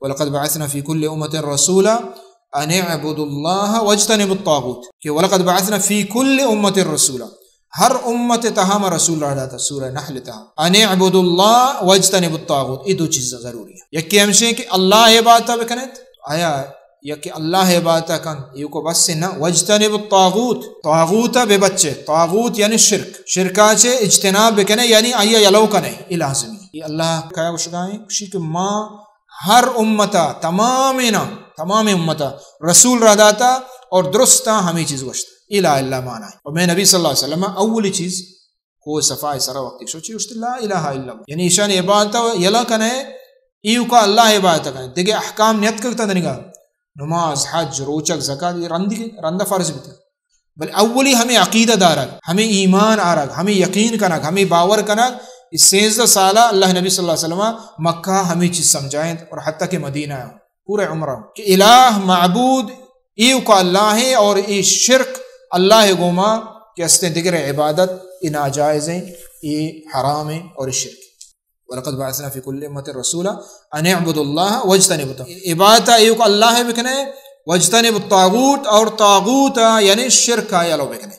ولقد بعثنا في كل أمة رسولا أن اعبدوا الله واجتنبوا الطاغوت. کہ ولقد بعثنا في كل أمة رسولا، ہر امت تہا ما رسول را داتا، سورہ نحل تہا، ان اعبدوا اللہ واجتنبوا الطاغوت. اے دو چیز ضروری ہے. یکی ہمشیں کہ اللہ عبادت بکنت، آیا یکی اللہ عبادت کن، ایوکو بس نہ، واجتنبوا الطاغوت، طاغوت بے بچے، طاغوت یعنی شرک، شرکا چے اجتناب بکنے، یعنی آیا یلو کنے، اے لازمی. اے اللہ کیا گوشگائیں؟ گوشی کہ ما ہر امتا، تمامیناں، تمام امتا رسول را داتا اور درستا ہمیں چیز گوشتا. اے لا الہ الا اللہ معنی ہے. اور میں نبی صلی اللہ علیہ وسلم اولی چیز کوہ صفا سرا وقتی شو چی گوشت؟ لا الہ الا اللہ. یعنی ایشان عبادت یلا کنے، ایوکا اللہ عبادت کنے. دیگه احکام نیت کرتا دنگا. نماز، حج، روچک، زکات، یہ رندی، رندہ فرض بیتا. بل اولی ہمیں عقیدہ دارگ، ہمیں ایمان آرگ، ہمیں یقین کنگ، ہمیں باور کنگ، اس سیزدہ سالہ اللہ نبی صلی اللہ علیہ وسلم مکہ ہمیں چیز سمجھائیں اور حتیٰ کہ مدینہ پورے عمرہ کہ الہ معبود ایوکا اللہ ہے اور اے شرک اللہ گوما کہ استیں دگر عبادت اے ناجائز ہیں، اے حرام ہیں اور اے شرک. ولقد بعثنا في كل أمة رسولا أن اعبدوا الله واجتنبوا الطاغوت. عبادت ایوکا اللہ بکنے، واجتنبوا الطاغوت، اور طاغوت یعنی شرک یلو بکنے.